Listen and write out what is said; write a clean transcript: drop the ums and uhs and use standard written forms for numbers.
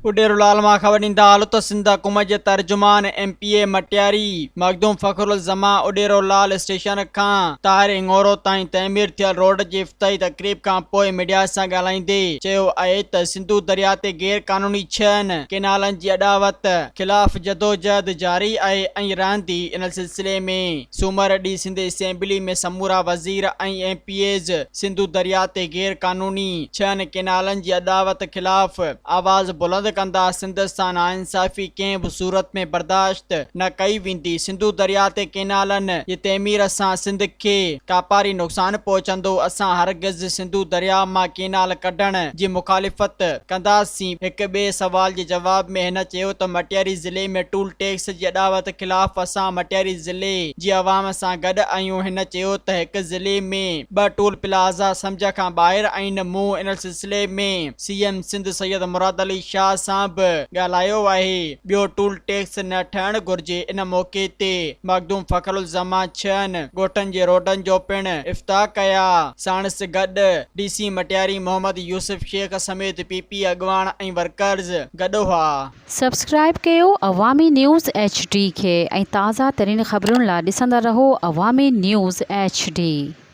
اڏيرو لال مان خبر ڏيندا هلو ته سنڌ حڪومت جي ترجمان M P A Matiari Makhdoom Fakhar Uzzaman Udero Lal station کان طاهر هڱورو تائين تعمير ٿيل روڊ جي افتتاحي تقريب کان پوء ميڊيا سان ڳالهائيندي چيو آهي ته سنڌو درياء تي غير قانوني ڇهن ڪينالن جي اڏاوت خلاف جدوجهد جاري آهي ۽ رهندي ان سلسلي ۾ سومر ڏينهن سنڌ اسيمبلي ۾ سمورا وزير ۽ ايم پي ايز سنڌو درياء تي غير قانوني ڇهن ڪينالن جي اڏاوت خلاف آواز بلند ڪندا، سنڌ سان ناانصافي ڪنهن به صورت ۾ برداشت نه ڪئي ويندي، سنڌو درياء تي ڪينالن جي تعمير سان سنڌ کي ڪاپاري نقصان پهچندو، اسان هرگز سنڌو درياء مان ڪينال ڪڍڻ جي مخالفت ڪنداسين، هڪ ٻئي سوال جي جواب ۾ هن چيو ته مٽياري ضلعي ۾ ٽول ٽيڪس جي اڏاوت خلاف اسان مٽياري ضلعي جي عوام سان گڏ آهيون، هن چيو ته هڪ ضلعي ۾ ٻه ٽول پلازا سمجهه کان ٻاهر آهن، مون ان سلسلي ۾ سي ايم سنڌ سيد مراد علي شاهه سان به ڳالهايو آهي، ٻيو ٽول ٽيڪس نه ٺهڻ گهرجي، ان موقعي تي مخدوم فخر الزمان ڇهن ڳوٺن جي روڊن جو پڻ افتتاح ڪيا، ساڻس گڏ ڊي سي مٽياري محمد يوسف شيخ سميت پي پي اڳواڻ ۽ ورڪرز گڏ هئا. سبسڪرائيب ڪيو عوامي نيوز ايڇ ڊي کي ۽ تازه ترين خبرن لا ڏسندا رهو عوامي نيوز ايڇ ڊي.